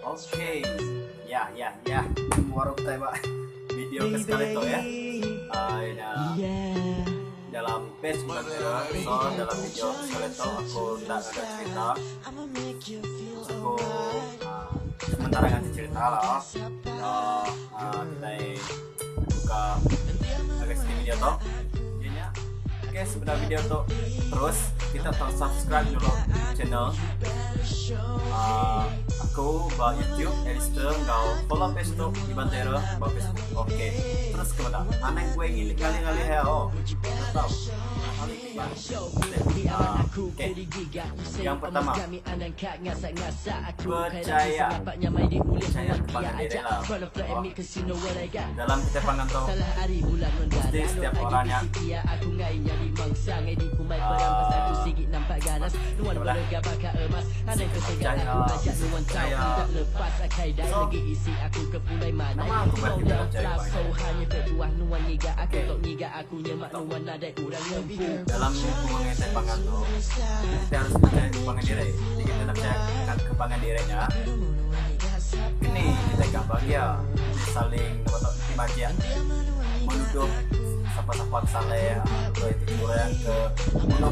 Okay. Ya, ya, ya. Baru kita ba video ke sekali tu ya. Uh, ina dalam page bukan error. So dalam video sekali tu aku tak ada cerita. Aku uh, sementara nganti cerita lah. So uh, kita buka agak sedikit video tu. Jadinya, okay, sebenarnya video tu terus kita tahu subscribe dulu channel uh, aku ba YouTube Alistair enggau follow page tu Iban Terror ba Facebook. Okay, terus ke mana? Anang gue ngilik ngalih-ngalih ya oh. Tahu. Uh, okay. Yang pertama, percaya. Percaya kepada diri lah. Oh. Dalam kita pangan tu, mesti setiap orang yang percaya. So, nama aku buat kita percaya Okay. Dalam hubungan pangan tu, kita harus percaya kepada diri. Jadi kita nak percaya kepada dirinya. Kini kita gak bahagia, saling apa tu imajin menuduh siapa-siapa salah ke itu curang ke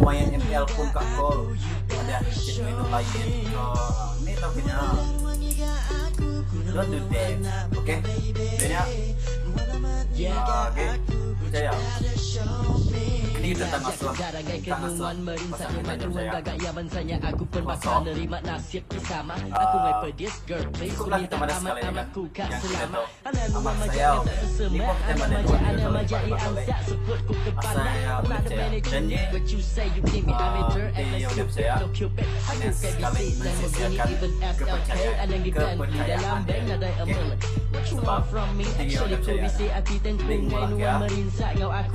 main ML pun kak gol ada cek itu lain ke ni tau kena don't do that okay jadi okay percaya ini kita tak masuk tak masuk pasangan kita percaya kosong cukuplah kita pada sekali kan yang kita tahu amat saya ni pun kita pada dua tiga kali pada Asal percaya janji dia udah percaya hanya sekali mensia-siakan kepercayaan kepercayaan okay. Sebab dia udah percaya Link mulak ya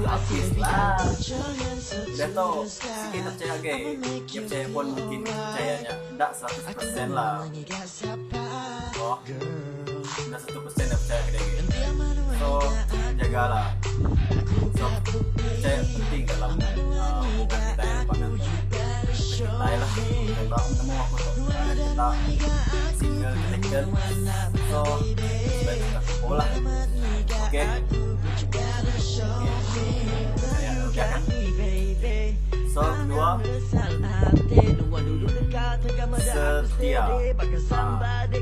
Habis lah Dah tahu Sikit tak percaya ke Yang percaya pun mungkin percayanya Tak 100% lah. Oh, tak 100% dah percaya ke dia. So, jagalah. So, percaya penting dalam hubungan kita yang pangan tu. Kita lah. Kita nemu aku tu. Kita single taken. So, sebaik kita kumpul lah. Okay. Okay. Percaya udah kan? So, kedua, setia.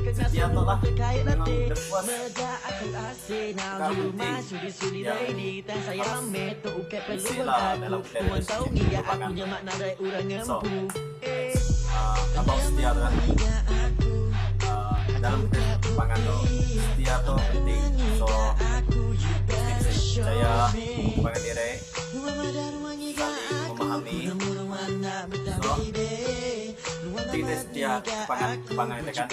Setia tu lah memang the first perkara penting yang harus isi lah dalam relationship pasangan. So, about setia tu kan, dalam pasangan tu setia tu penting. So, mesti bisa percaya kepada diri, saling memahami. So, kita setia kepada pasangan itu kan,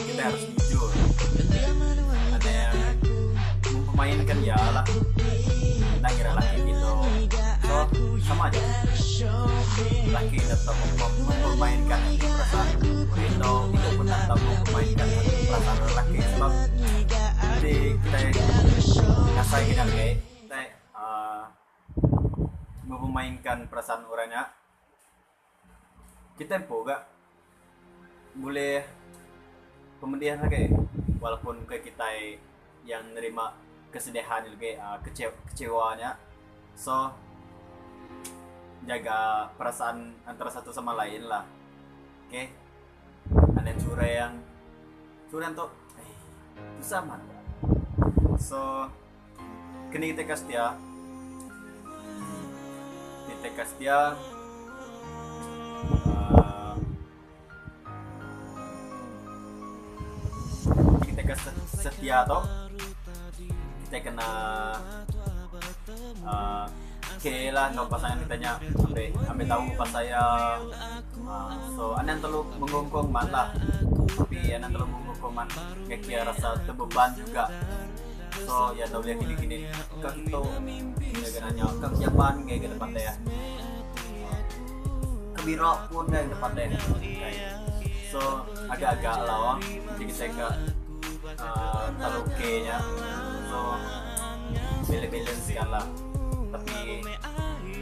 kita harus jujur. Ada yang mempermainkan ya lah, nak kira laki gitu. So, sama aja. Laki tetap mempermainkan perasaan itu, itu pun tetap mempermainkan perasaan lelaki. Sebab jadi kita ngasai kita lagi, kita mempermainkan perasaan orangnya. Kita pun gak boleh pemedihan lagi, walaupun ke kita yang nerima kesedihan lagi, kecewanya. So, jaga perasaan antara satu sama lain lah. Okay? Ada curang, curang tuh, susah man. So, kini kita kasih dia, kita kasih dia. Kita kasih setia tuh, kita kena okay lah, no pasangan kita nya sampai tahu pas saya. So anan terlalu mengongkong man lah, tapi anan terlalu mengongkong man, kayak rasa terbeban juga. So ya tahu lihat gini-gini, kak itu ya nanya kak Japan kayak ke depan deh ya, ke biro pun kayak ke depan deh. So agak-agak lah, oh. Jadi kita ke terlalu okay-nya. So balance kan lah. Tapi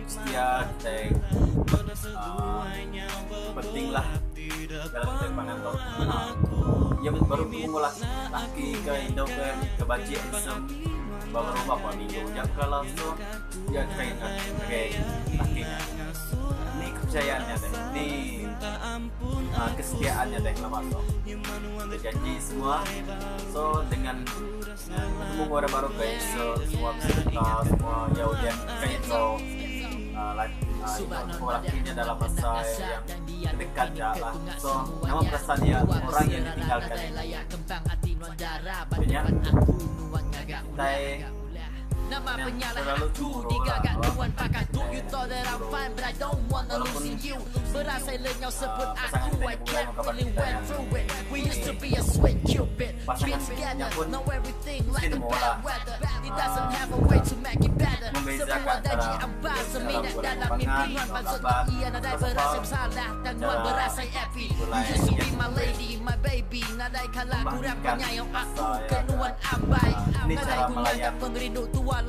setia kita penting lah dalam kita pangan tu. Iya baru betemu enggau laki ke indu ke ke bajik handsome baru berapa minggu ja bekalan so iya deka ngagai laki nya. Ni kepercayaan nya deh ni uhh kesetiaan nya deh ngelama tu. Bejanji semua so dengan betemu enggau orang baru ke so semua besereta semua iya ulih kait enggau uhh laki nya dalam masa yang dekat ja lah. So nama perasaan iya orang yang ditinggalkan nya. Nya kitai nya terlalu cemburu lah walaupun uhh pasangan kitai nya begulai enggau kaban kitai nya pasangan nya pun mesti nemu lah uhh membezakan antara cara begulai enggau pangan enggau kaban sapa sapa cara begulai membandingkan rasa iya ke ni cara melayan kaban enggau pangan.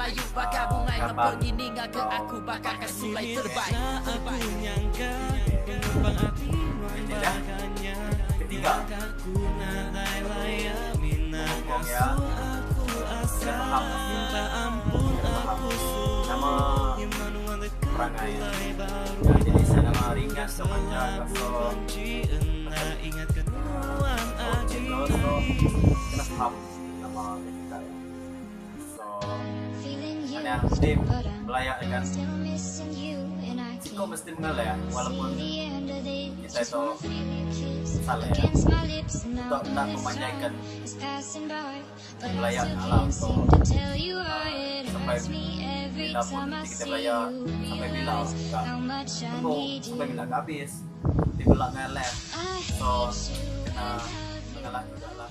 Okey dah. Ketiga. Penyokong iya kena faham kena faham nama perangai iya. Nya jadi sida nama ringat tau manja ka so macam uhh chin tu so kena faham nama deh kita iya. So anang enti belaya dengan siko mesti mengelak walaupun kitai tu salah untuk enda memanjaikan belaya nya lah untuk sampai bila pun enti kitai belaya sampai bila ka tembu sampai bila ka abis enti bela ngelak so kena mengelak juga lah.